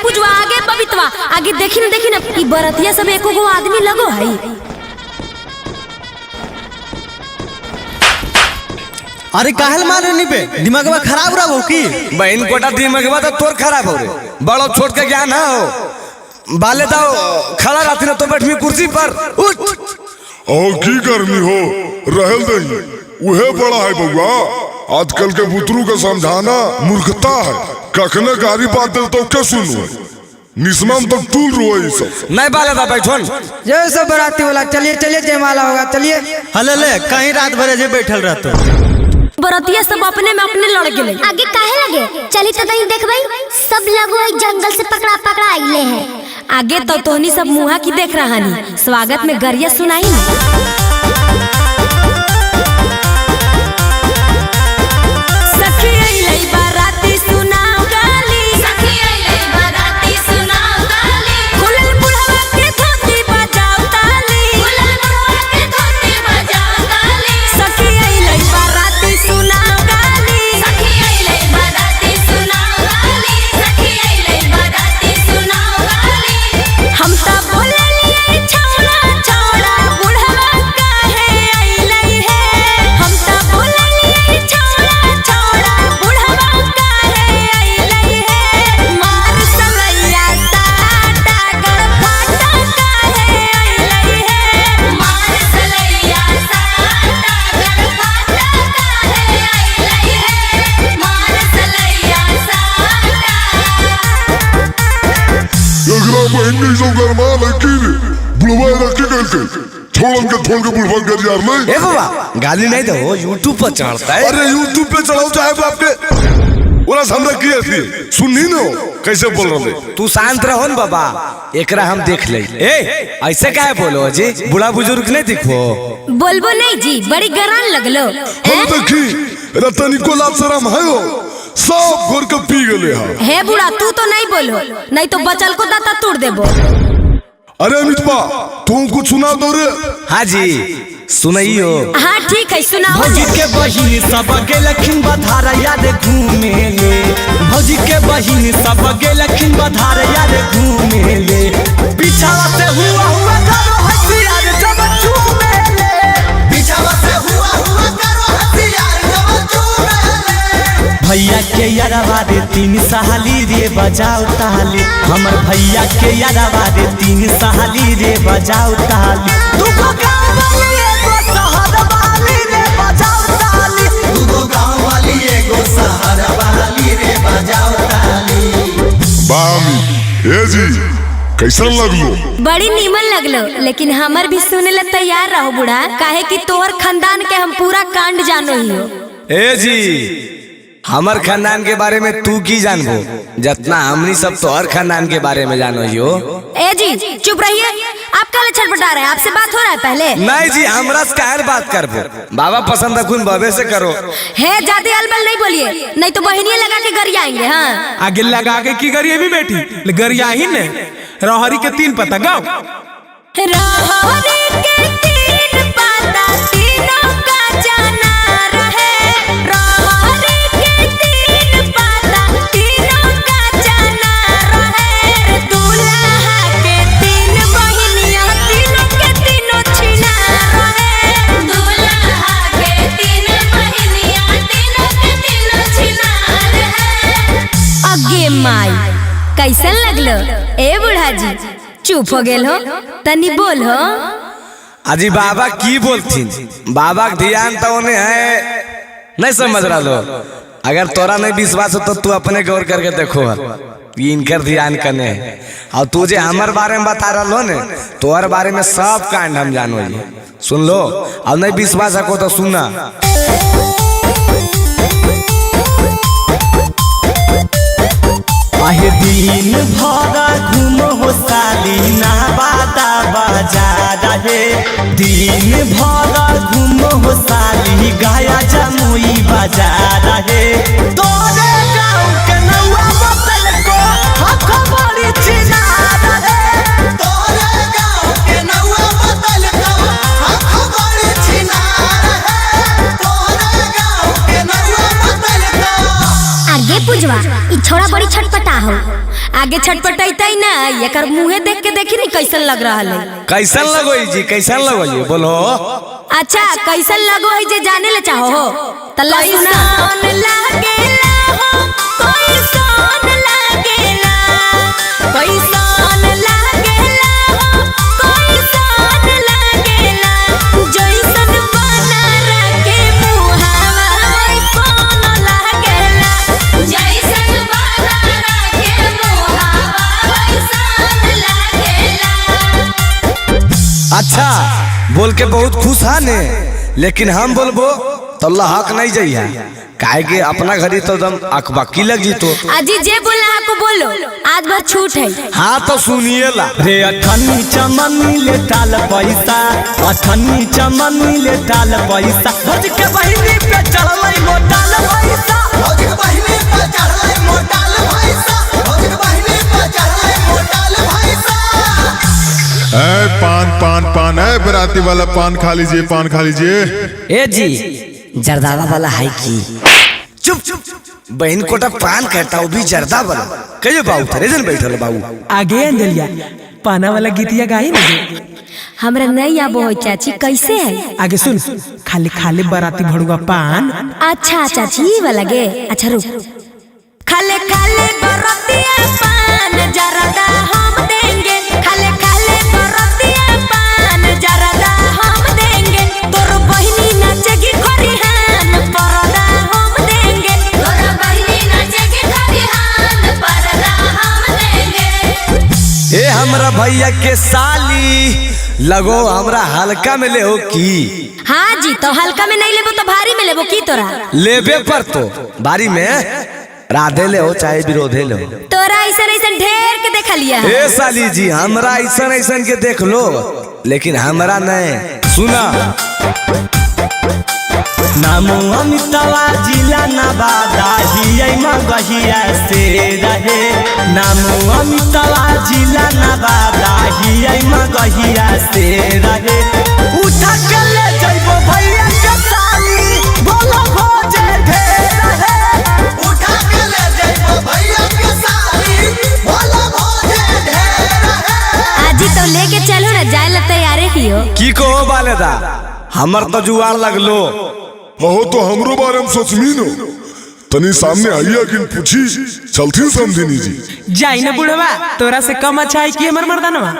पुजवा, आगे बबितवा, आगे देखी न, देखी न, ई बरतिया सब एको गो आदमी लगो है। अरे काहल मारे नी पे दिमागवा खराब रहो की? बहन कोटा दिमागवा तो तोर खराब हो रे, बड़ो छोट के ज्ञान हो। बाले दाओ खड़ा रहती ना तो बैठमी कुर्सी पर उठ। और की गर्मी हो रहल दही, उहे बड़ा है बउआ। आजकल के बुतरू के समझाना मूर्खता है। कखने गारी बात दे तो के सुनो, निस्माम तो टूल रो सब। नहीं बाले दा बैठोन। जय सब बराती वाला, चलिए चलिए जयमाला होगा, चलिए। हले ले कहीं रात भर जे बैठल रहतो। बरतिया सब अपने में अपने लड़ गेले। आगे काहे लगे? चली तो नहीं देखबई, सब लगो एक जंगल से पकड़ा पकड़ा आइले हैं। आगे तो तोहनी सब मुहा की देख रहा नी, स्वागत में गरिया सुनाई न। सखी अइलै बाराती सुनाओ गाली, सखी अइलै बाराती सुनाओ गाली, खुलल बुढ़वा के धोती बजाओ ताली, खुलल बुढ़वा के धोती बजाओ ताली, सखी अइलै बाराती सुनाओ गाली, सखी अइलै बाराती सुनाओ गाली, सखी अइलै बाराती सुनाओ गाली। हम त बोललियै छौड़ा छौड़ा बुढ़वा काहे अइलै हे, हम त बोललियै छौड़ा छौड़ा बुढ़वा काहे अइलै हे, मार सलैया साटा गड़फाटा काहे अइलै हे, मार सलैया साटा गड़फाटा काहे अइलै हे, मार सलैया साटा। एकरा बहन नहीं सब गरमा लड़की रे बुढ़वा रखी गल के छोड़न के छोड़ के बुढ़वा कर यार नहीं। ए बाबा गाली नहीं दो, यूट्यूब पर चढ़ता है। अरे यूट्यूब पे चढ़ाओ चाहे बाप के, ओरा हमरा की ऐसी सुननी न कैसे बोल रहे। तू शांत रहो न बाबा, एकरा हम देख ले। ए ऐसे काहे बोलो जी, बूढ़ा बुजुर्ग नहीं दिखो। बोलबो नहीं जी, बड़ी गरान लगलो। हम देखी रतनी को लाज शरम है हो, सब घोर के पी गले हा। हे बूढ़ा तू तो नहीं बोलो, नहीं तो बचल को दाता तोड़ देबो। अरे अमितपा तुम कुछ सुना दो रे। हाँ जी सुनाइयो। हाँ ठीक है सुनाओ। भौजी के बहिन सब गेलखिन बधार यार घूमे ले, भौजी के बहिन सब गेलखिन बधार यार घूमे ले, पीछावा से हुआ हुआ करो हसियार जब चूमे ले, पीछावा से हुआ हुआ करो हसियार जब चूमे ले। भैया के यारवा रे तीन सहाली रे बजाओ ताली, हमर भैया के यारवा रे तीन सहाली रे बजाओ ताली, दुगो गाँव वाली एगो शहर वाली रे बजाओ ताली, दुगो गाँव वाली एगो शहर वाली रे बजाओ ताली। बामी ए जी कैसन लगलो? बड़ी नीमन लगलो, लेकिन हमर भी सुने ला तैयार रहो बूढ़ा, काहे कि तोहर खानदान के हम पूरा कांड जानो ही हो। ए जी हमर खानदान के बारे में तू की जानबो, जितना हमनी सब तोहर खानदान के बारे में जानो ही हो। ए जी चुप रहिए, आप काले छटपटा रहे हैं, आपसे बात हो रहा है पहले? नहीं जी हमरा से काहे बात करबो, बाबा पसंद रखुन बाबे से करो। हे ज्यादा अलबल नहीं बोलिए, नहीं तो बहनिए लगा के गरियाएंगे। हाँ आगे लगा के की गरिए भी बेटी गरिया ही ने। रहरी के तीन पता गाओ। रहरी के तीन पता तीनों का जाना रहे, रहरी के तीन पता तीनों का जाना रहे, दूल्हा के तीन बहिनिया तीनों के तीनों छिना रहे, दूल्हा के तीन बहिनिया तीनों के तीनों छिना रहे। अगे माई कैसन लगलो ए बूढ़ा जी? चुप हो गेल हो, तनी बोल हो। अजी बाबा की बोलथिन, बाबा के ध्यान तो उन्हें है नहीं समझ रहा लो। अगर तोरा नहीं विश्वास हो तो तू अपने गौर करके देखो, ये इनकर ध्यान कने है। और तू जे हमर बारे में बता रहा लो ने, तोहर बारे में सब कांड हम जानो जी। सुन लो, अब नहीं विश्वास हो तो सुनना। आहे दिन भर घूम हो साली नवादा बाजार हे, दिन भर घूम हो साली गया जमुई बाजार हे, तोरे गाँव के नौआ बदल को हक बड़ी चिनार हे, तोरे गाँव के नौआ बदल को हक बड़ी चिनार हे, तोरे गाँव के नौआ बदल को। आगे पुजवा, ई छोड़ा बड़ी छटपटा हो। आगे छटपटैतै ना, एकर मुंहे देख के देखी नी कैसन लग रहा है। कैसन लगो जी, कैसन लगो जी बोलो। अच्छा कैसन लगो है जे जाने ले चाहो हो तल्ला सुना। लागेला हो कैसन लागेला, कैसन लागेला हो कैसन लागेला, जैसन बना के मुहावा वैसन लागेला, जैसन बना के मुहावा वैसन लागेला। अच्छा बोल के बहुत खुश हा ने, लेकिन हम बोलबो तो हक नहीं जाइए, काहे के अपना घरी तो एकदम अकबकी लग जी तो। अजी जे बोलना आपको बोलो, आज भर छूट है। हाँ तो सुनिए ला। रे अठन्नी चमन्नी ले टाल पैसा, अठन्नी चमन्नी ले टाल पैसा, भौज के बहिनी पे चढ़लै मोटाल पैसा, भौज के बहिनी पे चढ़लै मोटाल पैसा, भौज के बहिनी पे चढ़लै मोटाल पैसा। ए पान पान पान, ए बराती वाला पान खा लीजिए, पान खा लीजिए। ए जी जरदावा वाला है की? चुप चुप, बहन कोटा पान कहता वो भी जरदा वाला। कहियो बाबू थरे जन बैठल बाबू। आगे अंजलिया पाना वाला गीतिया गाई ना। हमरा नहीं आबो है चाची, कैसे है? आगे सुन, खाली खाली बराती भड़ुआ पान। अच्छा चाची ये वाला गे, अच्छा रुक। खाले खाले बरातिया पान जरदा हम देंगे, खाले खाले बरातिया पान जरदा हम देंगे, तोर बहिनी नाचेगी खरिहान परदा हम देंगे, तोर बहिनी नाचेगी खरिहान परदा हम देंगे। ए हमरा भैया के साली लगो हमरा हल्का में ले हो की? हाँ जी तो हल्का में नहीं लेबो तो भारी में लेबो की तोरा? लेबे पर तो भारी में राधे ले हो चाहे विरोधे ले हो। तोरा ऐसा ऐसा ढेर के देखा लिया। ए साली जी हमरा ऐसा ऐसा के देख लो, लेकिन हमरा नहीं सुना। नामो अमितावा जिला नवादा हियै मगहिया से रहे, नामो अमितावा जिला नवादा हियै मगहिया से रहे, उठा के ले जइबो भैया के साली बोलो भोजे ढेर रहे, उठा के ले जइबो भैया के साली बोलो भोजे ढेर रहे। आजी तो लेके चलो ना, जाए ला तैयारे ही हो। की कहो बालेदा, हमर तो जुआर लगलो। हो तो हमरो बारे में सोचमी नो, तनी सामने आइया कि पूछी चलती समझिनी जी। जाई ना बुढ़वा, तोरा से कम अच्छा है कि हमर मर्दानवा।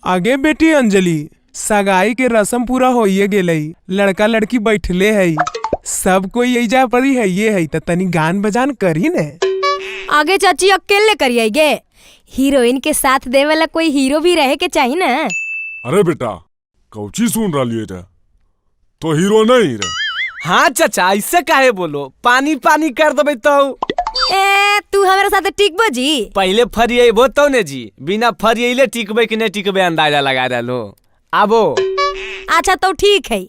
आगे बेटी अंजलि, सगाई के रस्म पूरा होइए गेलई, लड़का लड़की बैठले है, सब कोई एजा परी है ये है, त तनी गान बजान करी ने। आगे चाची अकेले करिए गे, हीरोइन के साथ दे वाला कोई हीरो भी रहे के चाहिए ना। अरे बेटा कौची सुन रहा लिए रे, तो हीरो नहीं रे। हाँ चाचा ऐसे काहे बोलो, पानी पानी कर देबे तो। ए तू हमारे साथ टिकबो जी? पहले फरियबो तो ने जी, बिना फरियले टिकबे कि नहीं टिकबे अंदाजा लगा रहो। आबो। अच्छा तो ठीक है,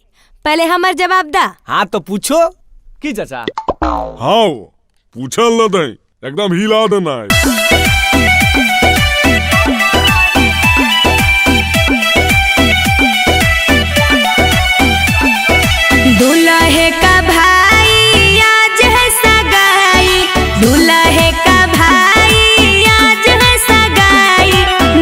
पहले हमार जवाब दा। हाँ तो पूछो की चाचा? हाँ पूछल न दे, एकदम हिला देना है। दूल्हे का भाई आज है सगाई, दूल्हे का भाई आज है सगाई,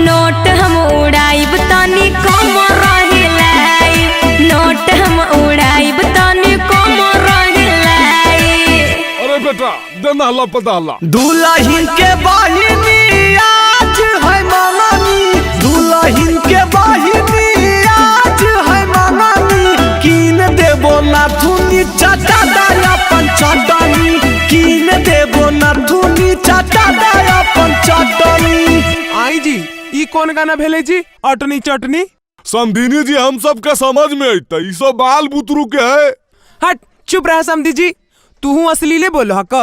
नोट हम उड़ाइब तनी कम रहिलाई, नोट हम उड़ाइब तनी कम रहिलाई। अरे बेटा देना हला पता हला। दुल्हन के बहिनी आज है मंगनी, दुल्हन के बहिनी आज है मंगनी, कीन देबो नाथुनी चाचा दाया पंचटनी, कीन देबो नाथुनी चाचा दाया पंचटनी। आई जी ई कौन गाना भेले जी? अटनी चटनी। समधिनी जी हम सब के समझ में अइता, ई सब बाल बुतरू के है। हट चुप रहा समधी जी, तू असलीले बोलो हक।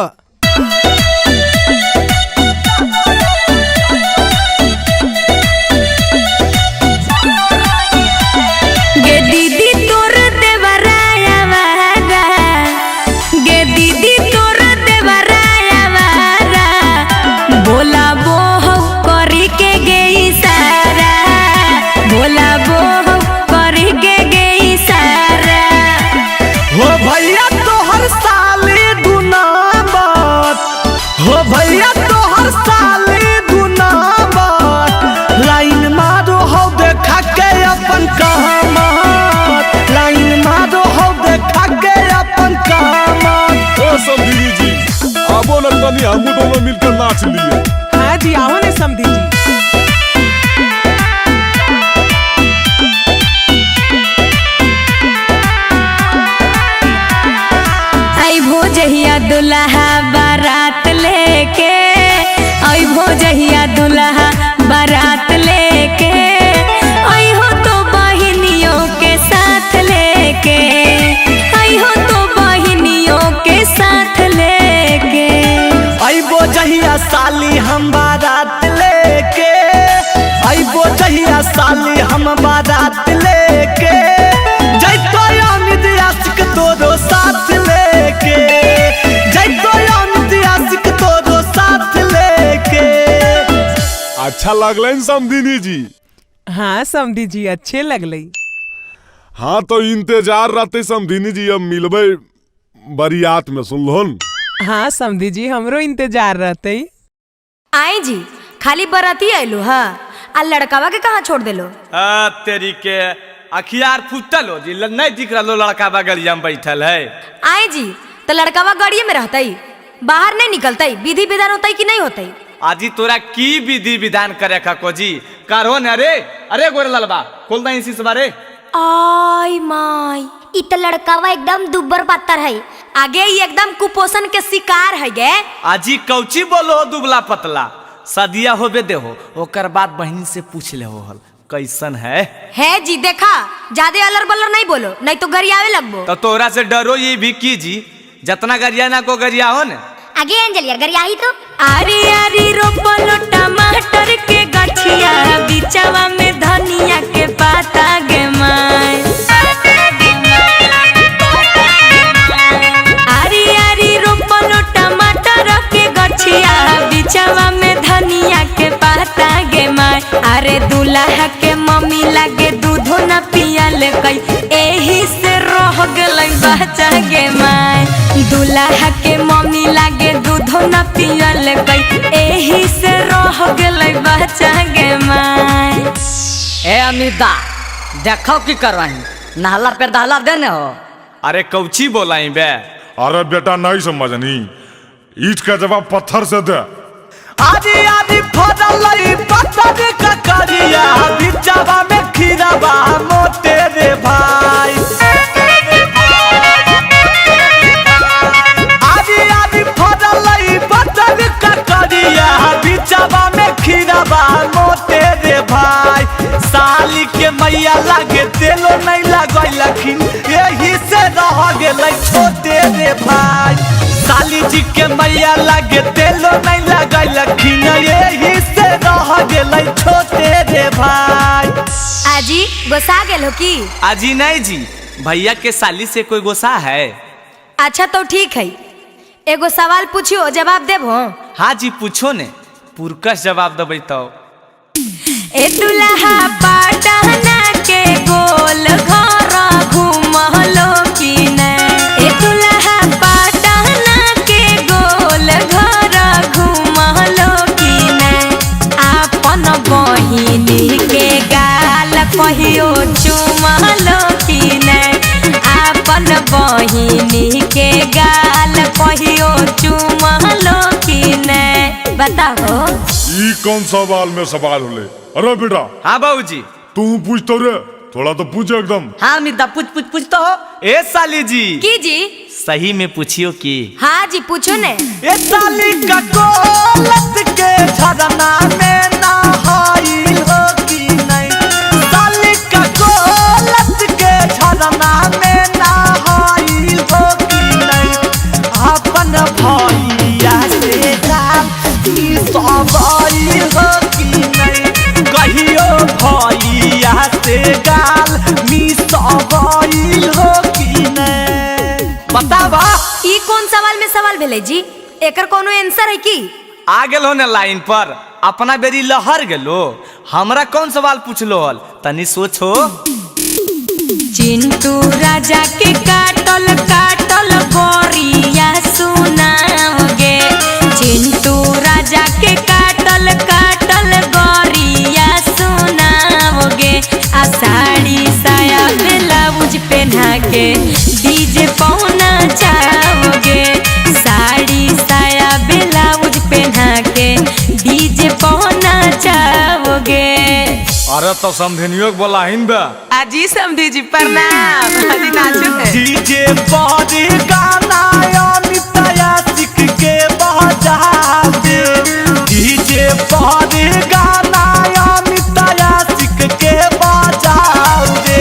गे दीदी तोर देवराया वारा, गे दीदी तोर देवराया वारा, बोला बो हो करी के गे इशारा, बोला बो हो करी के गे इशारा। हो भैया तोहर साली दुनामत, तनी हम दोनों मिलकर नाच लिए। हाँ जी आओ ने समधी जी। अइबो जहिया दुल्हा बारात लेके, अइबो जहिया दुल्हा बारात लेके, अइहो तो बहिनियों के साथ लेके, अइहो तो बहिनियों के साथ लेके। अइबो जहिया साली हम बारात लेके, अइबो जहिया साली हम बारात लेके, जैतो अमित आशिक तोरो साथ लेके, जैतो अमित आशिक तोरो साथ लेके। अच्छा लगल समधिनी जी? हाँ समधी जी अच्छे लगल। हाँ तो इंतजार रहते समधिनी जी, अब मिलबे बरियात में, सुन लो। हाँ समधी जी हमरो इंतजार रहते। आई जी खाली बराती आयलू हा, आ लड़कावा के कहाँ छोड़ देलो? आ तेरी के अखियार फुटल हो जी, नहीं दिख रहा लड़कावा गलिया में बैठल है। आई जी तो लड़कावा गाड़िए में रहता, बाहर नहीं निकलता, विधि विधान होता कि नहीं होता? आजी तोरा की विधि विधान करे का जी करो न। अरे अरे गोरे ललबा खोल दे इसी बारे। आई माई इ त लड़कावा एकदम दुब्बर पातर है, आगे ही एकदम कुपोषण के शिकार है गे। आजी कौची बोलो दुबला पतला, सदिया होबे देहो ओकर बाद बहन से पूछ ले हो हल कैसन है। है जी देखा ज्यादा अलर बलर नहीं बोलो, नहीं तो गरियावे लगबो। तो तोरा से डरो ये भी की जी, जितना गरिया ना को गरिया हो न। आगे अंजलिया गरियाही तो। आरी आरी रोपलो टमाटर के गछिया, बिचवा में धनिया के पाता गे माय। आरी आरी रोपलो टमाटर के गछिया, बिचवा में धनिया के पाता गे माय। अरे दुल्हा के मम्मी लागे दूधो न पियल कई, एही से रह गेलै बच्चा गे माय। दुल्हा के मम्मी लागे दूधो न पियल कई, एही से रह गेलै बच्चा गे माय। ए अमिता देखो की करवाही, नहला पे दहला देने हो। अरे कौची बोलाई बे? अरे बेटा नहीं समझनी, ईट का जवाब पत्थर से दे। आदि आदि फदलई पत्थर का करिया, बिचवा में खीरावा मोटे रे भाई। आदि आदि फदलई पत्थर का करिया, बिचवा में खीरावा मोटे रे भाई। साली के मैया लागे तेलो नहीं लगैलखिन, यही से रह गेलै छोटे रे भाई। साली जी के मैया लागे तेलो नहीं लगैलखिन, यही से रह गेलै छोटे रे भाई। आजी गोसा गेल हो की? आजी नहीं जी, भैया के साली से कोई गोसा है। अच्छा तो ठीक है, एगो सवाल पूछियो जवाब देबो? हाँ जी पूछो ने, पुरकस जवाब देबै तो। ए दुल्हा पटना के गोल घर घूमलो की नै, ए दुल्हा पटना के गोल घर घूमलो की नै, आपन बहिनी के गाल कहियो चुमलो की नै, आपन बहिनी के गाल कहियो चुमलो की नै। बताओ ई कौन सवाल में सवाल होले? अरे बेटा। हाँ बाबूजी। तू पूछ तो रे, थोड़ा तो पूछ एकदम। हाँ मिर्दा पूछ पूछ पूछ तो हो। ए साली जी। की जी? सही में पूछियो की? हाँ जी पूछो ने। ए साली का गोलत के झरना में नहाइल हो की नहीं, साली का गोलत के झरना में नहाइल हो की नहीं, अपन भैया से गाल सवाइल हो की नहीं, कहियो भैया से गाल मिसवाइल हो की नहीं। बतावा ई कौन सवाल में सवाल भेलै जी? एकर कोनो आंसर है की? आ गेलो ने लाइन पर, अपना बेरी लहर गेलो, हमरा कौन सवाल पूछलो हल तनी सोचो। चिंटू राजा के काटल काटल गोरिया सुनाओगे, चिंटू राजा के काटल काटल गोरिया सुनाओगे, आ साड़ी साया ब्लाउज पहना के डीजे पहुना चाहोगे, साड़ी साया ब्लाउज अरे तो समधिनियो के बोलाहिन बे। अजी समधी जी प्रणाम। अजी नाचो है। डीजे पर गाना अमिताया सिख के बजा दे, डीजे पर गाना अमिताया सिख के बजा दे।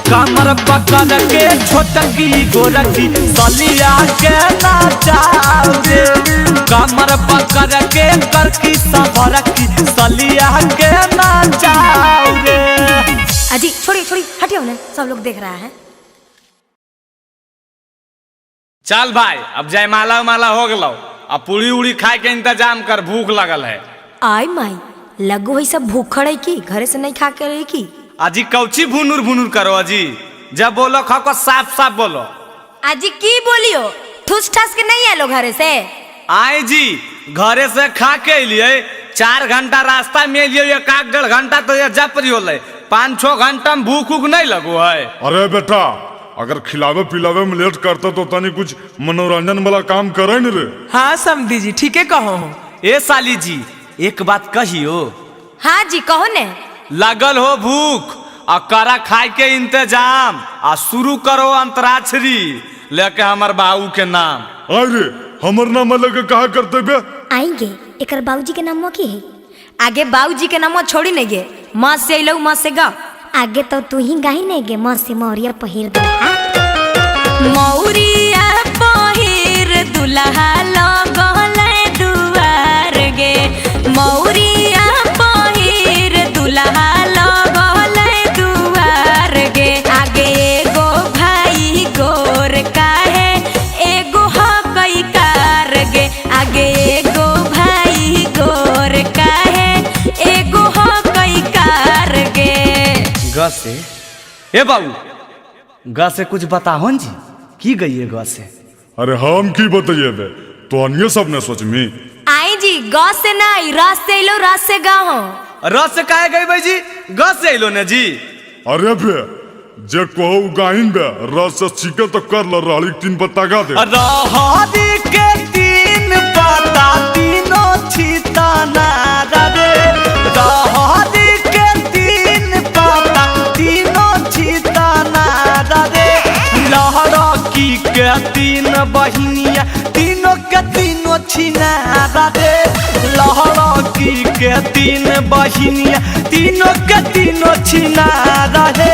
कमर पकड़ के छोटकी गोरकी सलिया के नाचा दे, कमर पकड़ के करकी सबरकी सलिया के नाचा दे। अजी छोड़िए छोड़िए हटियो ना, सब लोग देख रहा है। चल भाई अब जयमाला उमाला हो गलो, अब पूरी उड़ी खाए के इंतजाम कर, भूख लगल है। आई माई लगो है सब भूखड़ है की घरे से नहीं खा के रही की। अजी कौची भुनुर भुनुर करो अजी, जब बोलो खाओ को साफ साफ बोलो। अजी की बोलियो, ठुस ठस के नहीं आलो घरे से? आए जी घरे से खा के लिए 4 घंटा रास्ता में लिए, 1-1.5 घंटा तो ये जप रही, 5-6 घंटा में भूख उख नहीं लगो है। अरे बेटा अगर खिलावे पिलावे में लेट करते तो तनी कुछ मनोरंजन वाला काम करे न रे। हाँ समधी जी ठीक है कहो। ए साली जी एक बात कहियो। हाँ जी कहो ने। लगल हो भूख आ करा खाए के इंतजाम, आ शुरू करो अंतराक्षरी लेके हमर बाबू के नाम। अरे हमर नाम लेके कहा करते बे? आएंगे एकर बाबूजी के नाम की है? आगे बाबूजी के नाम छोड़ी नहीं गे, माँ से अइलौ माँ से गा। आगे तो तू ही गाही नहीं गे, माँ से मौरिया पहिर दुल्हा। मौरिया पहिर दुल्हा लगल दुआर गे, मौरिया पहिर दुल्हा लगल दुआर गे। आगे एगो भाई गोर काहे एगो हकई कार गे, आगे एगो भाई गोर काहे एगो हकई कार गे। ग से ए बाबू ग से कुछ बताहो जी, की गई है ग से? अरे हम की बताइए बे, तो अन्य सब ने सोचमी। आई जी ग से नहीं र से अइलो, र से गाहो। र से काहे गई भाई जी, ग से अइलो ने जी। अरे बे जे कहो गाहिन बे, र से सीखे तो कर ल, रहली 3 पत्ता गा दे। रहरी के 3 पत्ता तीनों छिताना रे, रहरी के 3 पत्ता तीनों छिताना रे। लहरकी के 3 बहिनिया तीनों के तीनों छिनारा रे, लहरकी के 3 बहिनिया तीनों के तीनों छिनारा रे।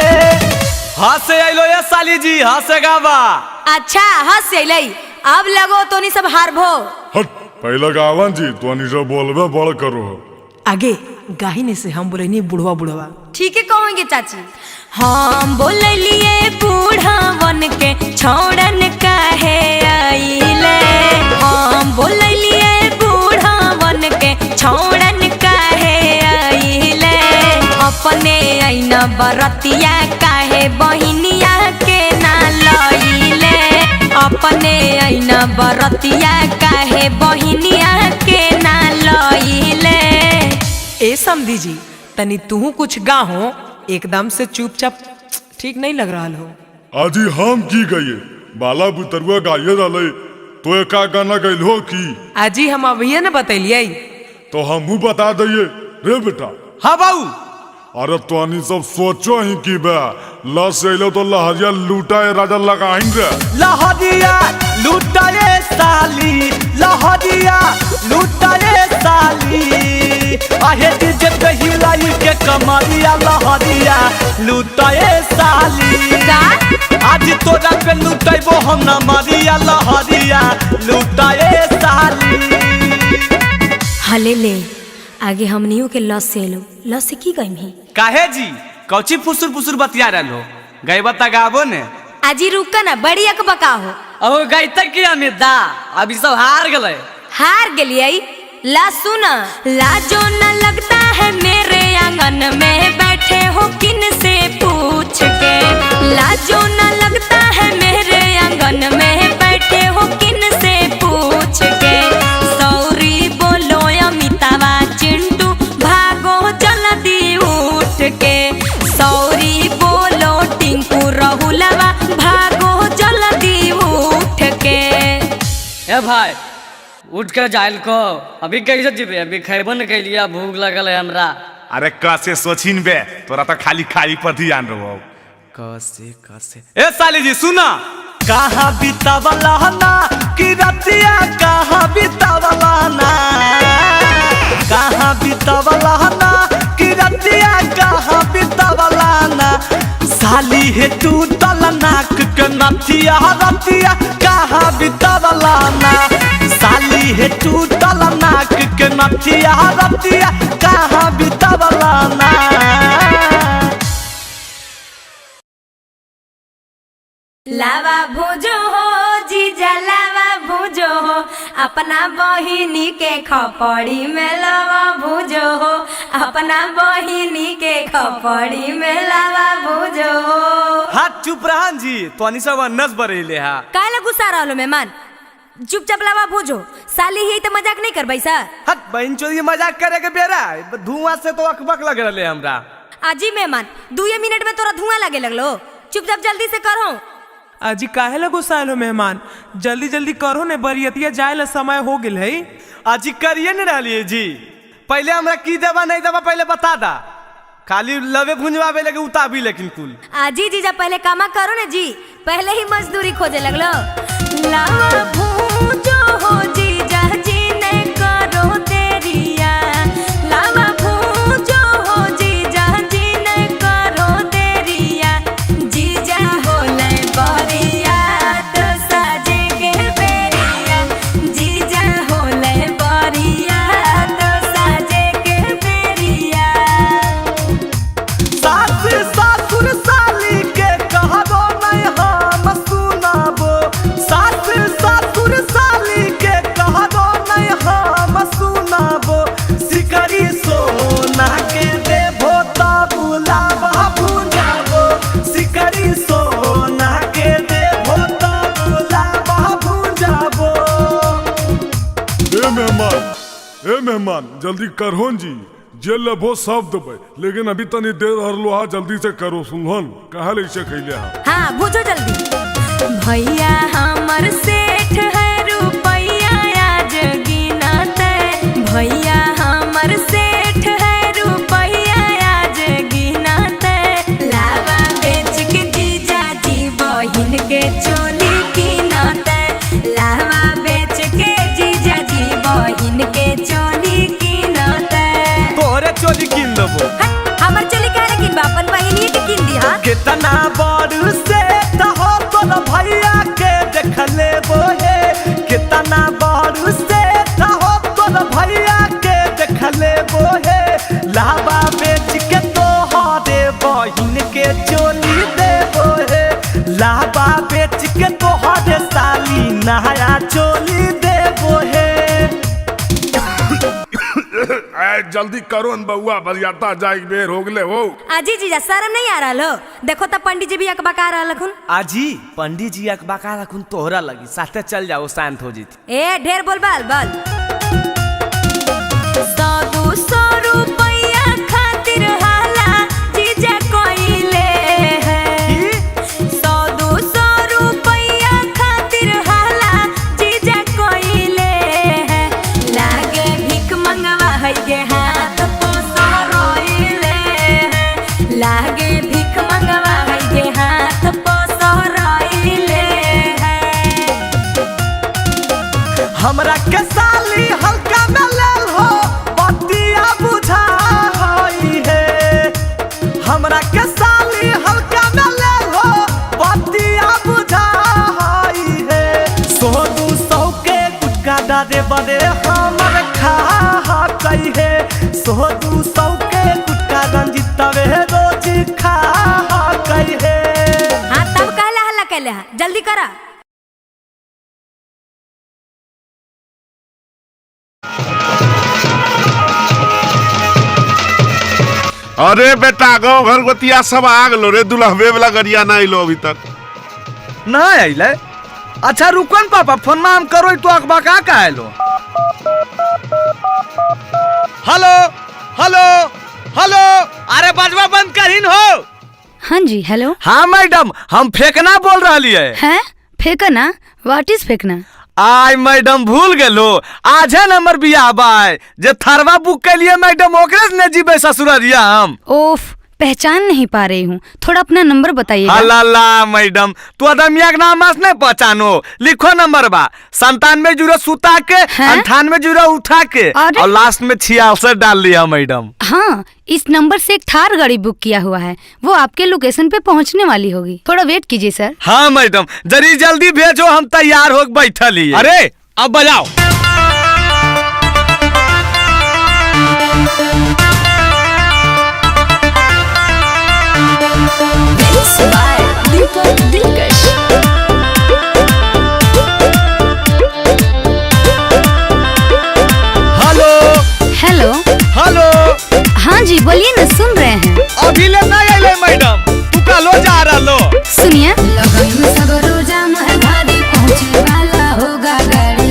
हंसे अइलो ये साली जी, हंसे गावा। अच्छा हंसे अइलै, अब लगो तो नहीं सब हारभो। हट पहले गावन जी तो नहीं सब बोलबे बड़ करो। आगे गाहिने से हम बोले नहीं बुढ़वा बुढ़वा। ठीक है कहोगे चाची। हम बोललिए बूढ़वन के छोड़न काहे आइले, हम बोललिए बूढ़वन के छोड़न काहे आइले। अपने ऐना बरतिया काहे बहिनिया के ना लइले, अपने ऐना बरतिया काहे बहिनिया के ना लइले। ए समधी जी तनी तू कुछ गाहो, एकदम से चुपचाप ठीक नहीं लग रहा हो। आजी हम की गए बाला बुतरुआ गाये रहले तो एका गाना गइल हो की? आजी हम अभी न बतैलिए। तो हमहू बता दिए रे बेटा। हाँ बाबू। अरे तो सब सोचो ही की बे ल से अइलो तो लहरिया लूटा राजा लगाइन रे। लहरिया लूटा रे साली, लहरिया लूटा रे साली, आहे डीजे पे हिलाई के कमरिया लहरिया लूटा रे साली। आज तोरा पे लूटैबो हम न मरिया लहरिया लूटा रे साली। हले ले आगे हमनियों के लस से लो, लस से की गई में? काहे जी कौची फुसुर फुसुर बतिया रहलो, गईबा त गाबो ने। आजी रुका ना बड़ी अकबका हो। अब गईता की अमित दा अभी सब हार गए। हार गेलिए ला सुना। लाजो न लगता है मेरे आंगन में बैठे हो किन से पूछ के, लाजो न लगता है मेरे आंगन में बैठे हो किन से पूछ के। सौरी बोलो अमितावा चिंटू भागो जल्दी उठ के, सौरी बोलो टिंकू रहुलवा भागो जल्दी उठ के। ए भाई उठ के जाइल को, अभी कैसे जीबे, अभी खैबो न कैलिया, भूख लगल है हमरा। अरे कैसे सोचिन बे, तोरा तो खाली खाई पर ध्यान रहो। कैसे कैसे? ए साली जी सुना, कहाँ बितावला ना कि रतिया, कहाँ बितावला ना, कहाँ बितावला ना कि रतिया, कहाँ बितावला ना। साली हे तू तल नाक के नथिया रतिया, कहाँ बितावला ना। साली हे तू तल नाक के नथिया रतिया, कहाँ बितावला ना। लावा भुजो हो जीजा, लावा भुजो हो, अपना बहिनी के खपड़ी में लावा भुजो हो, अपना बहिनी के खपड़ी में लावा भुजो हो। हाथ चुप रहन जी, तोनी सब अन्नस बरेले हा। काहे गुस्सा रहलो मेहमान? चुपचाप लावा भुजो, साली ही तो मजाक नहीं करबै सर। हट बहन चोरी, मजाक करे के बेरा धुआं से तो अकबक लग रहले हमरा। आजी मेहमान 2 मिनट में तोरा धुआं लगे लगलो, चुपचाप जल्दी से करो। अजी काहे ला गुस्साइल हो मेहमान? जल्दी जल्दी करो ने, बरियतिया जाए ला समय हो गेल है। अजी करिए न रहलिए जी, पहले हमरा की देवा नहीं देवा पहले बता दा, खाली लवे भुंजवावे लगे उताबी लेकिन कुल। आजी जीजा पहले कामा करो ने जी, पहले ही मजदूरी खोजे लगलो। लावा भूजो हो जीजा जी ने करो तेरिया, लावा भूजो हो जीजा जी ने करो तेरिया, जीजा होले बरिया तो साजे के बेरिया, जीजा होले बरिया तो साजे के बेरिया। सास ससुर साली के कहबो नहीं हम सुनाबो, सास ससुर साली के कहबो नहीं हम सुनाबो। सिकरी सोना के देबो तब लावा भुजाबो, सिकरी सोना के देबो तब लावा भुजाबो। ए मेहमान, ए मेहमान जल्दी करहोन जी, जे लेबो सब देबै, लेकिन अभी तनी देर हरलो हा, जल्दी से करो सुनहन काहे लैसे खैले हा। हाँ भुजो जल्दी। भैया हमर सेठ है रुपैया आज गिनते, भैया हमर सेठ है रुपैया आज गिनते, लावा बेच के जीजा जी बहिन के चोली किनते, लावा बेच के जीजा जी बहिन के चोली किनते। तोहरे चोली किन देबो? हमर चोली काहे किनबा, अपन बहिनिए के किन दिहा। कितना बड़ से हो तोर भैया के देख लेबो हे, कितना बड़ से हो तोर भैया के देख लेबो हे। लावा बेच के तोहरे बहिन के चोली देबो हे, लावा बेच के तोहरे साली नया चोली देबो हे। जल्दी करो न बउआ, बरियाता जाए बेर हो गले हो। आजी जीजा शर्म नहीं आ रहा हो? देखो तब पंडित जी भी अकबका रहल हखुन। आजी पंडित जी अकबका रखुन तोहरा लगी, साथे चल जाओ शांत हो जीती। ए ढेर बोल बाल बाल। 100-200 रुपैया खातिर हाला जीजा कोइले है, 100-200 रुपैया खातिर हाला जीजा कोइले है, लागे भीख मंगवा है के हाथ पोसो रोइले है, लागे भीख मंगवा है के हाथ पोसो रोइले है। हमरा के साली हल्का में लेल हो बतिया बुझा हई हे, हमरा के साली हल्का में लेल हो बतिया बुझा हई हे। 100-200 के गुटका डारे बड़े हमर खा कई हे, 100-200 के गुटका रंजितवे रोज खा कई हे। हाँ तब कहला हल्ला कैले हा, जल्दी करा। अरे बेटा गाँव घर गोतिया सब आ गलो रे, दुल्हबे वाला गरिया ना अइलो अभी तक। ना अइले? अच्छा रुकन पापा, फोन में हम करो तो अकबका का आइलो। हेलो हेलो हेलो, अरे बजवा बंद करिन हो। हाँ जी हेलो। हाँ मैडम, हम फेंकना बोल रही है। हैं फेंकना? What is फेंकना? आय मैडम भूल गेलो, आज है नंबर बियाह बाय जे थरवा बुक के लिए मैडम ओकरे से न जीबे ससुररिया हम। ओफ, पहचान नहीं पा रही हूँ, थोड़ा अपना नंबर बताइएगा। अल्लाह मैडम तू अदमिया के नाम नहीं पहचानो, लिखो नंबर बा 97 सुता के 98 उठा के और लास्ट में 66 डाल लिया मैडम। हाँ, इस नंबर से एक थार गाड़ी बुक किया हुआ है, वो आपके लोकेशन पे पहुँचने वाली होगी, थोड़ा वेट कीजिए सर। हाँ मैडम जरी जल्दी भेजो, हम तैयार हो बैठल ही। अरे अब बजाओ। हेलो हेलो हेलो, हाँ जी बोलिए ना, सुन रहे हैं। अभी ले नहीं आइले मैडम, तू कालो जा रहा लो। सुनिए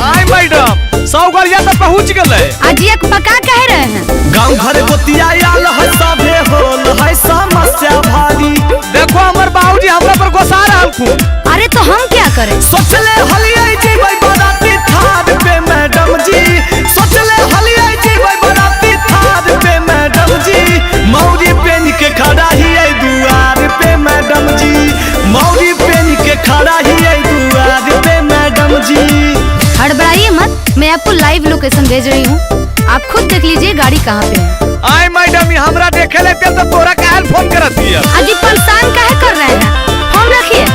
आय मैडम 100 गाड़िया तो पहुँच गए। आज एक पका कह रहे हैं। गाँव घर गोतिया आल है सभे होल है समस्या भारी। देखो हमर बाबूजी हमरा पर गुस्सा रहल। अरे तो हम क्या करें? सोचले हलियै जीबै बराती थार पे मैडम जी, सोचले हलियै जीबै बराती थार पे मैडम जी, मौरी पेन के खड़ा ही आई दुआर पे मैडम जी, मौरी पेन के खड़ा ही आई दुआर पे मैडम जी। हड़बड़ाइए मत, मैं आपको लाइव लोकेशन भेज रही हूँ, आप खुद देख लीजिए गाड़ी कहाँ पे है। आय मैडम हमरा देखे लेते तो तोरा काहे फोन करत हिय? अजी परेशान काहे कर रहे हैं, फोन रखिए।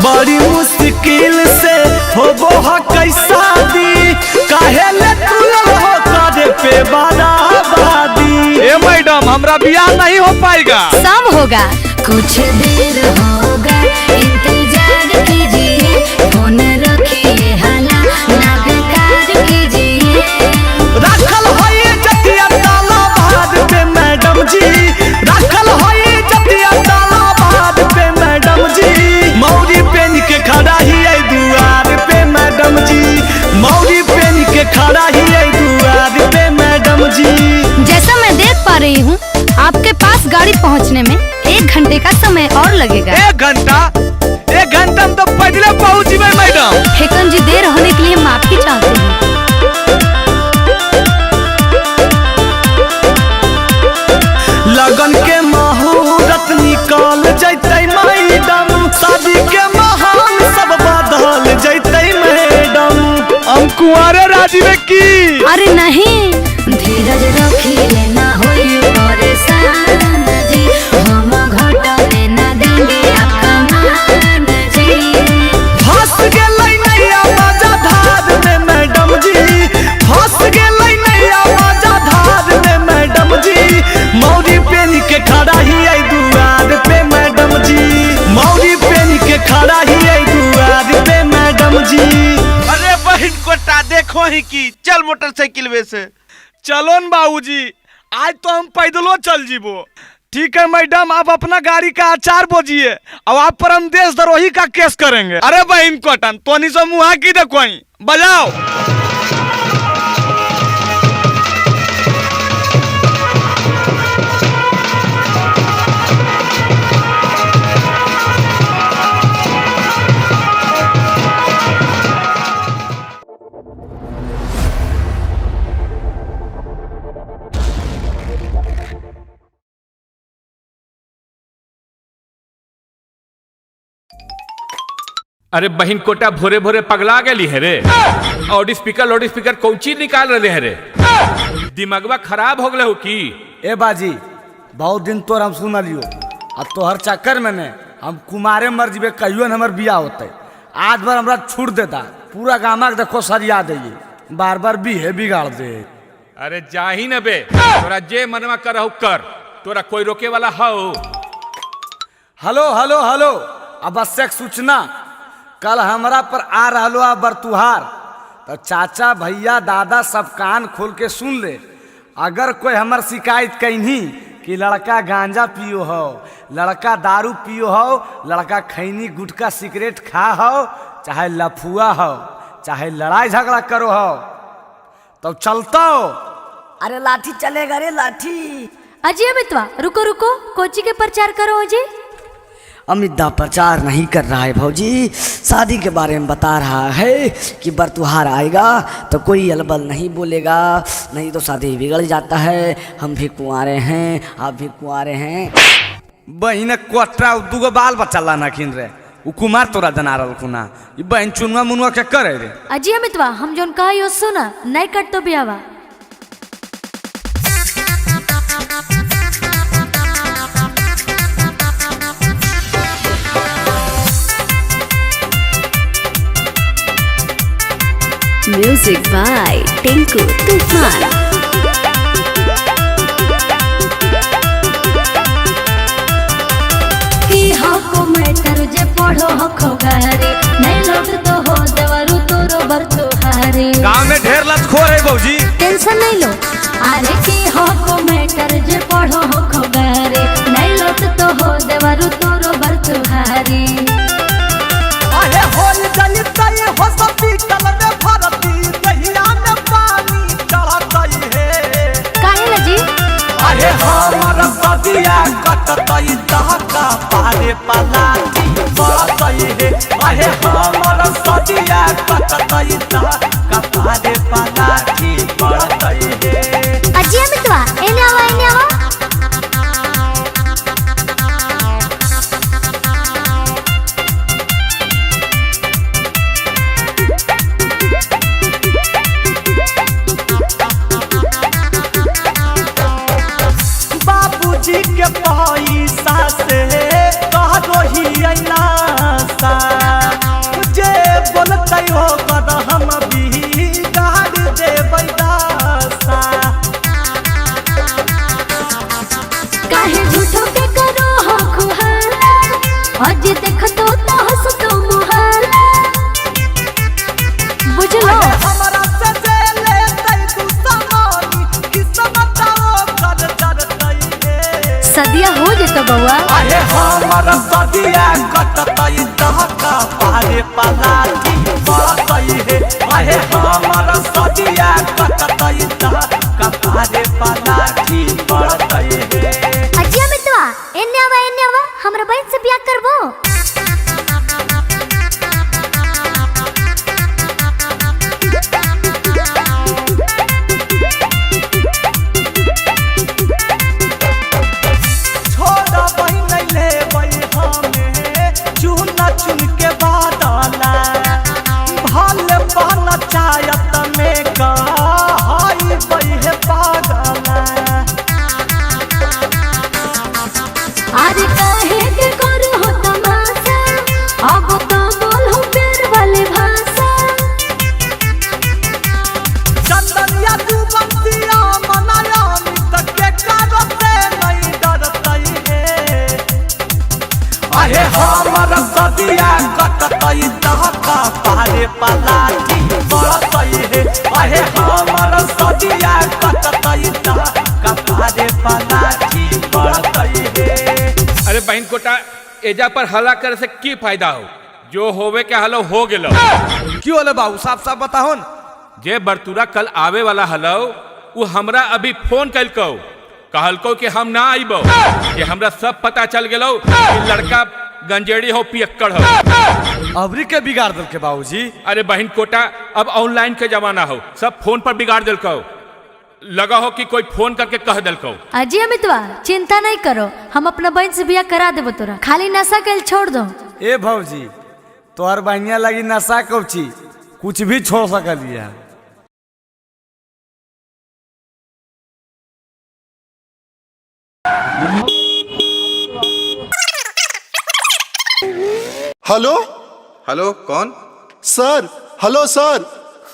बड़ी मुश्किल से होबो ह कैसा दी, काहे ले तुलल हो करे पे बराबरी। ए मैडम हमरा बियाह नहीं हो पाएगा। सब होगा, कुछ देर होगा इंतजार कीजिए, फोन रखिए हाला ना बेकार कीजिए। रखल है जतिया ताला बाद पे मैडम जी, रखल है जतिया ताला बाद पे मैडम जी, मौरी पेन के खड़ा ही आई दुआर पे मैडम जी, मौरी पेन के खड़ा ही आई दुआर पे मैडम जी। जैसा मैं देख पा रही हूँ आपके पास गाड़ी पहुँचने में 1 घंटे का समय और लगेगा। 1 घंटा? 1 घंटा में तो पैदल पहुँच जीबै मैडम। फेकन जी देर होने के लिए माफी चाहते हैं। लगन के मुहूर्त निकल जैतै मैडम, शादी के माहौल सब बदल जैतै मैडम। हम कुंवारे राजी में की? अरे नहीं, धीरज रखिए ना होई परेशान जी, हम घटने ना देंगे आपका मान जी। फंस गेलै नैया बाजा धार में मैडम जी, फंस गेलै नैया बाजा धार में मैडम जी, मौरी पेन के खड़ा ही आई दुआर पे मैडम जी, मौरी पेन के खड़ा ही आई दुआर पे मैडम जी। अरे बहन कोटा देखो ही की चल मोटरसाइकिल वे से। चलो न बाबूजी, आज तो हम पैदलो चल जीबो। ठीक है मैडम, आप अपना गाड़ी का अचार बोझिए और आप पर हम देशद्रोही का केस करेंगे। अरे बहन कोटन तोनी से मुहा की देखो, बजाओ। अरे बहन कोटा भोरे भोरे पगला गई है रे, और स्पीकर कौची निकाल रहे है रे, दिमागवा खराब हो गए हो की? ए बाजी बहुत दिन तोर हम सुन लियो, अब तोहर चक्कर में ने हम कुमारे मर जीबे, कहियो न हमर बियाह होते। आज बार हमरा छूट देता, पूरा गामा के देखो सरिया दे, बार बार बीहे बिगाड़ दे। अरे जाही न बे, तोरा जे मनवा करहु कर, तोरा कोई रोके वाला हो? हेलो हेलो हेलो, आवश्यक सूचना, कल हमरा पर आ रहा आ बरतुहार, तो चाचा भैया दादा सब कान खोल के सुन ले। अगर कोई हमर शिकायत कहीं कि लड़का गांजा पियो हो, लड़का दारू पियो हो, लड़का खैनी गुटखा सिगरेट खा हो, चाहे लफुआ हो, चाहे लड़ाई झगड़ा करो हो, तो चलता हो। अरे लाठी चलेगा रे लाठी। अजय मितवा रुको रुको, कोची के प्रचार करो अजय। अमित दा प्रचार नहीं कर रहा है भौजी, शादी के बारे में बता रहा है कि बरतुहार आएगा तो कोई अलबल नहीं बोलेगा, नहीं तो शादी बिगड़ जाता है। हम भी कुंवारे हैं, आप भी कुंवारे हैं। बहिन कोटरा दूगो बाल बच्चा लाना खिन रे, उ कुमार तोरा जना रहलखुन। ई बहिन चुनुआ मुनुआ के करे रे। अजी अमितवा, हम जोन कहा सुना नहीं कट तो बियावा। म्यूजिक बाय टिंकू तूफान। की हको मैटर जे पढ़ो हको गारे, नहीं लोग तो हो देवरु तोरो बर तोहारे। गांव में ढेर लतखोर है भौजी, टेंशन नहीं लो। अरे की हको मैटर जे पढ़ो हको गारे, नहीं लोग तो हो देवरु तोरो बर तोहारे। अरे होल जलतई हो सब पीतल में भरती, दहिया में पानी चढ़तई हे। काहे ला जी? अरे हमर सदिया कटतई दहका पारे पलाटी पड़तई हे। अरे हमर सदिया कटतई दहका पारे पलाटी पड़तई हे। अजी अमितवा, एने आवा एने आवा। बाबूजी के पैसा से कहो ही अइलासा, जे बोलतै हो कर हम भी गाड़ देबै दासा। काहे झूठो के करो हो खुहाला, आज देखतो तो हंसतो मुहाला। बुझलो हमरा से जे लेतै तू समानी, किस्मत ओ कर डरतै हे। सदिया हो जेतो बउआ। अरे हमर सदिया कटतै दहका पारे पलाटी पड़तै हे। अरे हमर सदिया कटतै दहका पारे पलाटी पड़तै हे। अजी अमितवा, एने आवा एने आवा, हमरा बहन से बियाह करबो। छोड़ा बहिन लेबै हमे चुन चुन के बादला, भल पंचायत में कहई बहे पागला। अरे काहे के करो हो तमाशा, अब तो बोल हो प्यार वाली भाषा। चंदनिया तू बंसिया मनाया अमित के करते नहीं डरतई हे। अरे हमर सदिया कटतई दहका पारे पलाटी पड़तई हे। अरे हमर सदिया कटतई दहका पारे पलाटी पड़तई हे। अरे बहन कोटा, एजा पर हल्ला करे से की फायदा हो? जो होवे के हलो हो गेलो। क्यों हलो बाबू, साफ साफ बताहो न। जे बरतुरा कल आवे वाला हलो, वो हमरा अभी फोन कलको, कहलको कि हम ना आइबो, कि हमरा सब पता चल गेलो कि लड़का गंजेड़ी हो पियक्कड़ हो। अबरी के बिगाड़ देलके बाबूजी। अरे बहन कोटा, अब ऑनलाइन के जमाना हो, सब फोन पर बिगाड़ देलको। लगा हो कि कोई फोन करके कह देलको। अजी अमितवा, चिंता नहीं करो, हम अपना बहन से बियाह करा देबो तोरा, खाली नशा के छोड़ दो। ए भौजी, तोहर बहिनिया लगी नशा कौची, कुछ भी छोड़ सकलिया। हेलो हेलो, कौन? सर, हेलो सर।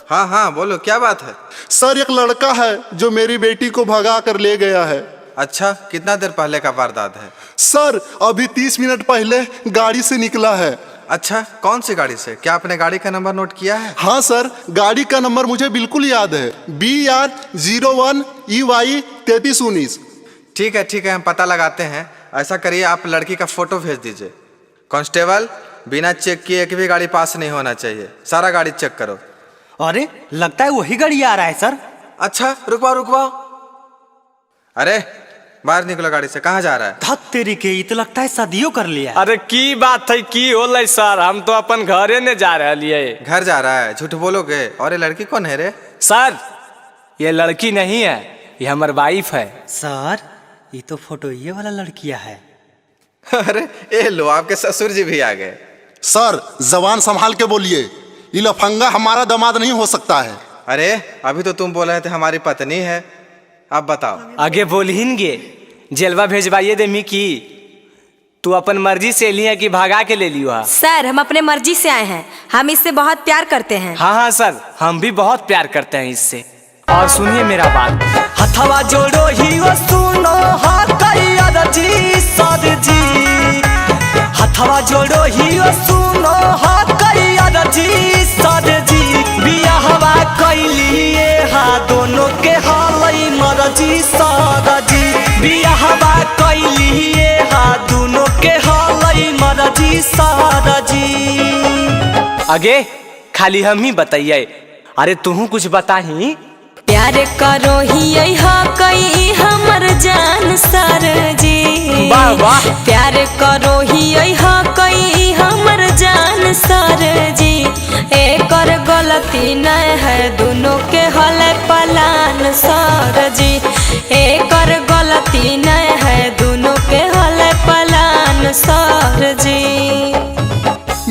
हाँ हाँ बोलो, क्या बात है? सर एक लड़का है जो मेरी बेटी को भगा कर ले गया है। अच्छा, कितना देर पहले का वारदात है? सर अभी 30 मिनट पहले गाड़ी से निकला है। अच्छा, कौन सी गाड़ी से? क्या आपने गाड़ी का नंबर नोट किया है? हाँ सर, गाड़ी का नंबर मुझे बिल्कुल याद है, BR 01 EY 3319। ठीक है ठीक है, हम पता लगाते हैं। ऐसा करिए, आप लड़की का फोटो भेज दीजिए। कांस्टेबल, बिना चेक किए एक भी गाड़ी पास नहीं होना चाहिए, सारा गाड़ी चेक करो। अरे लगता है वही गाड़ी आ रहा है सर। अच्छा रुकवाओ रुकवाओ। अरे बाहर निकलो गाड़ी से, कहाँ जा रहा है? धत तेरी के, ये तो लगता है शादियों कर लिया। अरे की बात है, की होलै सर, हम तो अपन घरे ने जा रहे। घर जा रहा है? झूठ बोलोगे। और ये लड़की कौन है रे? सर ये लड़की नहीं है, ये हमार वाइफ है। सर ये तो फोटो ये वाला लड़किया है। अरे ए लो, आपके ससुर जी भी आ गए। सर जबान संभाल के बोलिए, ये लफंगा हमारा दामाद नहीं हो सकता है। अरे अभी तो तुम बोल रहे थे हमारी पत्नी है, अब बताओ। आगे बोलहिन गे, जेलवा भेजवाइए दे मी की तू अपन मर्जी से लिया कि भागा के ले लियो? सर हम अपने मर्जी से आए हैं, हम इससे बहुत प्यार करते हैं। हाँ हाँ सर, हम भी बहुत प्यार करते हैं इससे। और सुनिए मेरा बात, हथवा जोड़ो ही वो सुनो जी सर जी, हथवा जोड़ो ही वो सुनो जी सर जी, बियाहवा कैलिए हा दोनों के हालई मरजी सर जी, बियाहवा कैलिए हा दोनों के हालई मरजी सर जी। आगे खाली हम ही बताइए, अरे तू कुछ बताही। प्यार करो ही कई हमर जान सर जी, वाह वाह। प्यार करो ही कई हमर जान सर जी, एकर गलती नहीं है दोनों के हल पलान सर जी, एकर गलती नहीं है दोनों के हल पलान सर जी।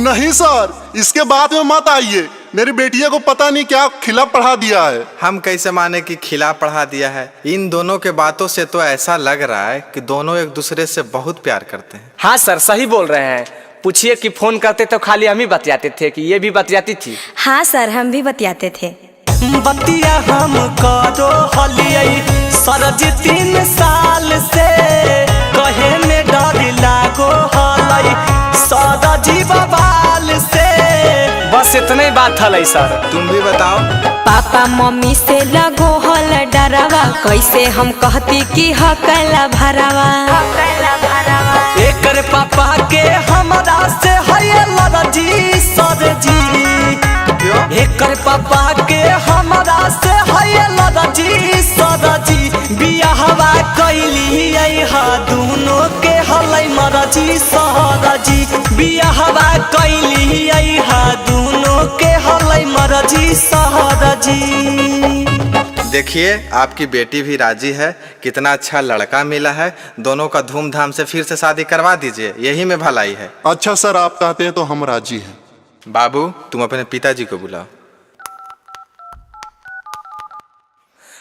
नहीं सर, इसके बाद में मत आइए, मेरी बेटिया को पता नहीं क्या खिला पढ़ा दिया है। हम कैसे माने कि खिला पढ़ा दिया है? इन दोनों के बातों से तो ऐसा लग रहा है कि दोनों एक दूसरे से बहुत प्यार करते हैं। हाँ सर सही बोल रहे हैं, पूछिए कि फोन करते तो खाली हम ही बतियाते थे कि ये भी बतियाती थी। हाँ सर हम भी बतियाते थे। बतिया हम करो हलियै सर जी 3 साल से, कहे में डर लागो हलै सर जी बबाल से। बस इतने ही बात हलै सर। तुम भी बताओ। पापा मम्मी से लगो हल डरावा, कैसे हम कहती कि हकला भरावा। एकर पापा के हमरा से है लड़जी सर जी, एकर पापा के हमरा से है लड़जी सर जी, बियाहवा कैली हा दोनों के हलै मरजी सर जी, बियाहवा कैली हा दोनों के हलै मरजी सर जी। देखिए आपकी बेटी भी राजी है, कितना अच्छा लड़का मिला है, दोनों का धूमधाम से फिर से शादी करवा दीजिए, यही में भलाई है। अच्छा सर आप कहते हैं तो हम राजी हैं। बाबू तुम अपने पिताजी को बुलाओ।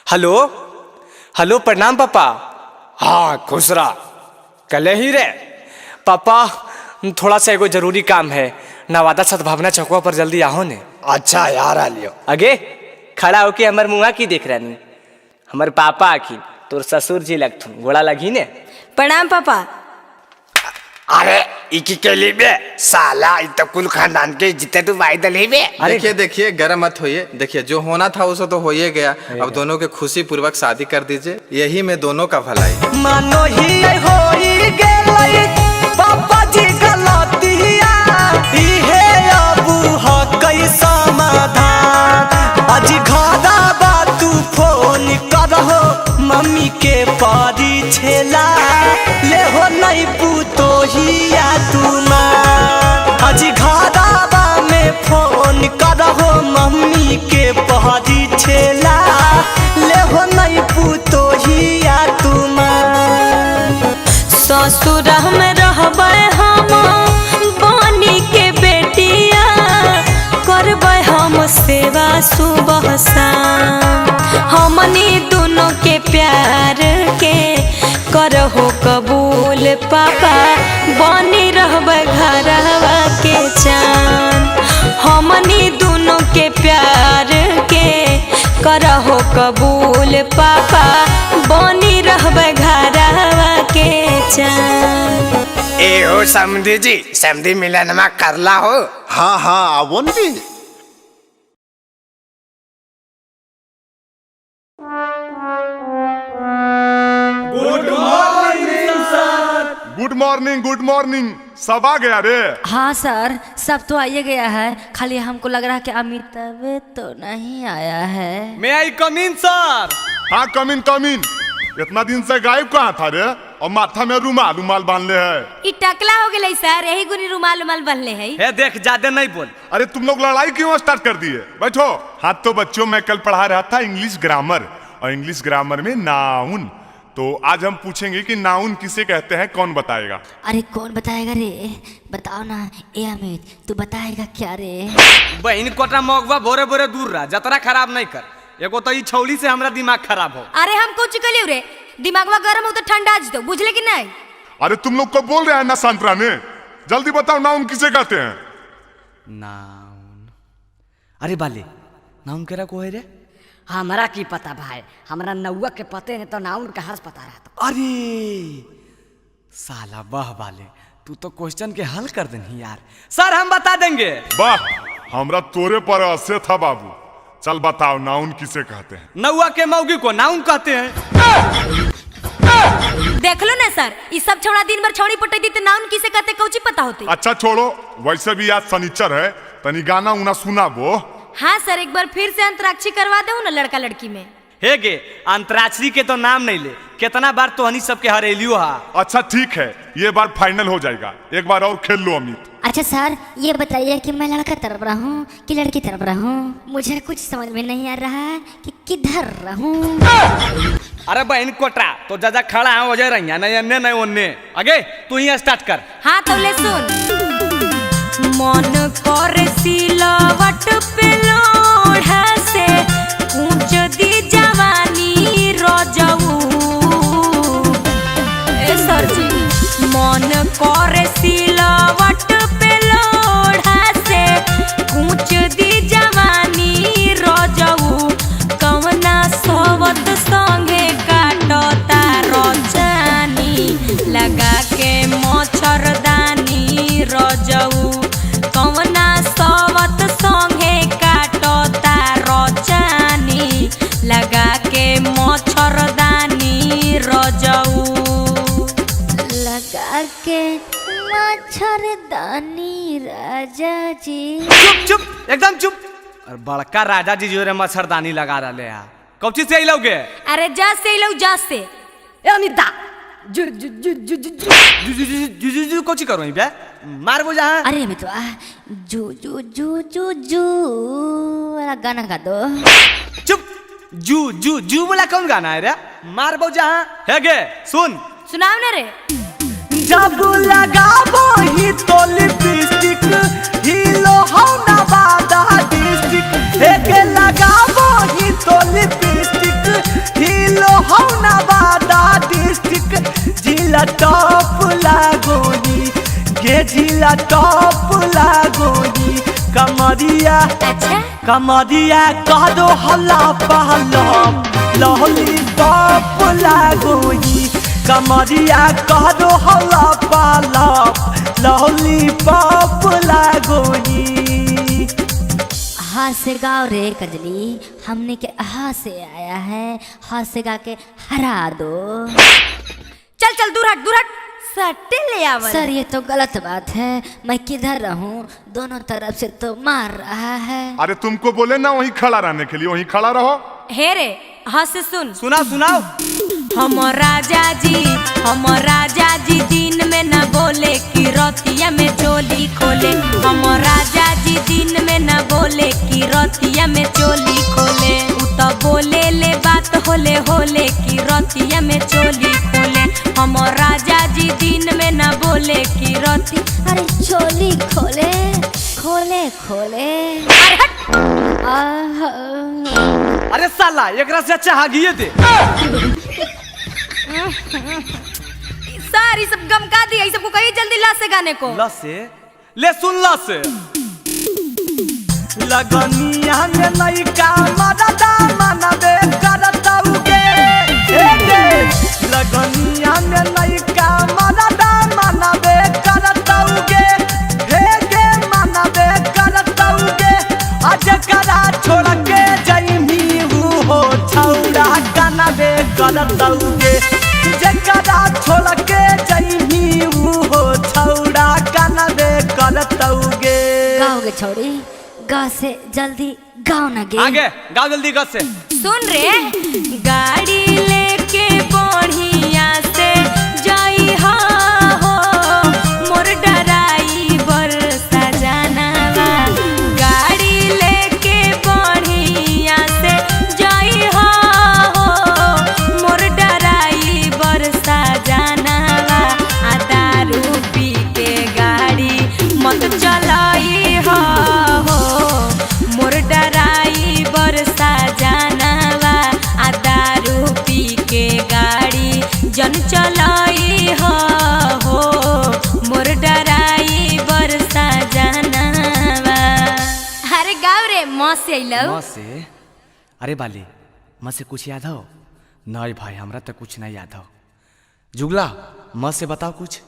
हेलो हेलो, प्रणाम पापा। हाँ खुश रहा, कल ही रे पापा, थोड़ा सा एगो जरूरी काम है, नवादा सद्भावना चौकवा पर जल्दी आओ ने। अच्छा यार आ लियो। आगे खड़ा होके हमर मुआ की देख रहा, हमर पापा आखिन तोर ससुर जी लगथुन, गोड़ा लगी ने। प्रणाम पापा। अरे इकी के लिए बे साला, इ तो कुल खानदान के जिते तू भाई दली बे। देखिए देखिए गरम मत होइए, देखिए जो होना था उसे तो हो ही गया, अब दोनों के खुशी पूर्वक शादी कर दीजिए, यही में दोनों का भलाई। मानो ही होई गेलै पापा जी गलतिया, इहे अबू हकै समाधान, आज घरा बा तू फोन करहो मम्मी के परी छेला, ले हो नहीं पुतोहिया तुमा, आज घरा में फोन करहो मम्मी के परी छेला, ले हो नहीं पुतोहिया तुमा। ससुर में रहबै हम बनी के बेटिया, करबै हम सेवा सुबह शाम, हमनी दोनों के प्यार के करहो कबूल पापा, बनी रहबै घरवा के चान, हमनी दोनों के प्यार के करहो कबूल पापा, बनी रहबै घरवा के चान। ए हो समधी जी, समधी मिलनमा करला हो। हाँ हाँ आवो जी। Good morning sir. Good morning, good morning. सब आ गया रे? हाँ सर सब तो आइए गया है, खाली हमको लग रहा है कि अमिताभ तो नहीं आया है। May I come in sir? हाँ कम इन कम इन। इतना दिन से गायब कहाँ था रे? और माथा में रुमाल रुमाल बांध ले है। ई टकला हो गेलै सर, यही गुनी रुमाल उमाल बनले है। हे देख, ज्यादा नहीं बोल। अरे तुम लोग लड़ाई क्यों स्टार्ट कर दिए? बैठो। हाँ तो बच्चों, मैं कल पढ़ा रहा था इंग्लिश ग्रामर, और इंग्लिश ग्रामर में नाउन। तो आज हम पूछेंगे कि नाउन किसे कहते हैं, कौन बताएगा? अरे कौन बताएगा रे, बताओ ना। ए अमित, तू बताएगा क्या रे? बहन कोटा मगवा भोरे भोरे दूर रहा, जतरा खराब नहीं कर। एगो तो ई छौली से हमरा दिमाग खराब हो। अरे हम कुछ कलियो रे, दिमागवा गरम हो तो ठंडा आज दो, बुझले कि नहीं? अरे तुम लोग को बोल रहे हैं ना शांत रहने। जल्दी बताओ नाउन किसे कहते हैं? नाउन, अरे बाले नाउन केरा को है रे? हमरा की पता भाई, हमरा नौआ के पते नहीं तो नाउन का हर्ष पता रहा। अरे साला वाह बाले, तू तो क्वेश्चन के हल कर देनी यार। सर हम बता देंगे। वाह, हमरा तोरे पर असे था बाबू। चल बताओ नाउन किसे कहते हैं? नौआ के मौगी को नाउन कहते हैं। देख लो ना सर, इस सब छोड़ा दिन भर छौड़ी पटे दी तो नाउन किसे कहते कौची पता होती। अच्छा छोड़ो, वैसे भी आज शनिचर है, तनी गाना उना सुना वो। हाँ सर, एक बार फिर से अंतराक्षरी करवा दो ना लड़का लड़की में। हे गे, अंतराक्षरी के तो नाम नहीं ले, कितना बार तो हनी सबके हरेलियो हा। अच्छा ठीक है, ये बार फाइनल हो जाएगा, एक बार और खेल लो अमित। अच्छा सर, ये बताइए कि मैं लड़का तरफ रहूँ कि लड़की तरफ रहूँ? मुझे कुछ समझ में नहीं आ रहा है कि किधर रहूँ। अरे बहन कोटरा, तो जाजा खड़ा है वजह रही नहीं अन्य नहीं ओन्ने। आगे तू ही स्टार्ट कर। हाँ तो ले सुन। मन करे सिलवट पे लोढ़ा से कूच दी जवानी रजऊ। ए सर जी, मन करे सिलवट पे लोढ़ा से कूच दी जवानी रजऊ। कवना सोवत संगे काटता रचानी, लगा के मच्छरदानी रजऊ। कवना सोवत संगे काटता रचानी, लगा के मच्छरदानी रजऊ। लगा के मच्छरदानी राजा जी। चुप चुप, एकदम चुप। और बड़का राजा जी जो रे मच्छरदानी लगा रहे हैं, कौची से आइलोगे? अरे जा से आइलो, जा से। ए अमिता, जु जु जु जु जु जु जु जु जु जु कौची करो बे, मारबो जहां। अरे अमितवा, जु जु जु जु जु वाला गाना गा दो। चुप, जू जू जू वाला कौन गाना है रे? मारबो जहां। हे गे सुन, सुनाओ ना रे। जब लगाबो ही तो लिपस्टिक हिलो हो नवादा डिस्ट्रिक्ट। हे गे लगाबो ही तो लिपस्टिक हिलो हो नवादा डिस्ट्रिक्ट। जिला टॉप लागोनी गे, जिला टॉप लागोनी। कमरिया अच्छा, कमरिया कह दो हल्ला पहला लहली टॉप लागोनी। कमरिया कह दो हल्ला पहला लहली पॉप लागोनी। हाथ से गाओ रे कजली, हमने के हाथ से आया है, हाथ से गा के हरा दो। चल चल दूर हट, दूर हट, सट्टे ले आवल। सर ये तो गलत बात है, मैं किधर रहूं? दोनों तरफ से तो मार रहा है। अरे तुमको बोले ना वहीं खड़ा रहने के लिए, वहीं खड़ा रहो। हे रे, हाथ से सुन। सुना सुनाओ। हम राजा जी, हम राजा जी दिन में न बोले कि रतिया में चोली खोले। हम राजा जी दिन में न बोले कि रतिया में चोली खोले। उ तो बोले ले बात होले होले कि रतिया में चोली खोले। हम राजा जी दिन में न बोले कि रति, अरे चोली खोले खोले खोले। अरे हट। अरे साला एकरा से अच्छा हागिए दे। सर ये सब गमका दिया, ये सबको कहिए जल्दी ला से गाने को। ला से ले सुन, ला से लगनिया में नैका मरदा मनबे करतौगे। लगनिया में नैका मरदा मनबे करतौगे। हे गे मनबे करतौगे। आज करा छोड़ के जइमी हो छौड़ा कनबे करतौगे। जकरा छोड़ के जइमी हो छौड़ा कनबे करतौगे। गाओगे छोड़ी, गा से जल्दी गाओ ना गे। आगे गाओ जल्दी गा से। सुन रे, गाड़ी लेके अरे बाली म से कुछ याद हो? नहीं भाई हमरा तो कुछ नहीं याद हो। जुगला म से बताओ कुछ।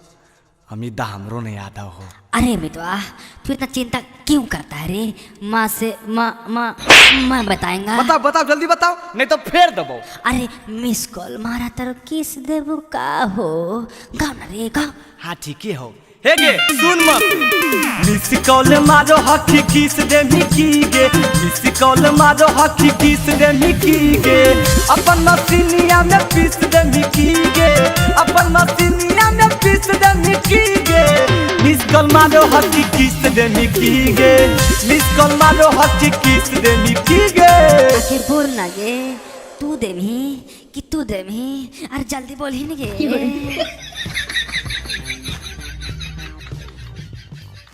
अमित दा हमरो नहीं याद हो। अरे मितवा तू इतना चिंता क्यों करता है रे? माँ से माँ माँ माँ बताएंगा। बताओ बताओ जल्दी बताओ नहीं तो फेर दबो। अरे मिस कॉल मारा तर किस देबो का हो? गाओ ना रे गाओ। हाँ ठीक ही हो। हे गे सुन मत। मिस कॉल मारो हकी किस दे मिकी गे, मिस कॉल मारो हकी किस दे मिकी गे, अपन मसीनिया में पीस दे मिकी गे, अपन मसीनिया में पीस दे मिकी गे, मिस कॉल मारो हकी किस दे मिकी गे, मिस कॉल मारो हकी किस दे मिकी गे। आखिर बोल ना गे, तू देमी कि तू देमी? अरे जल्दी बोल ही ना गे।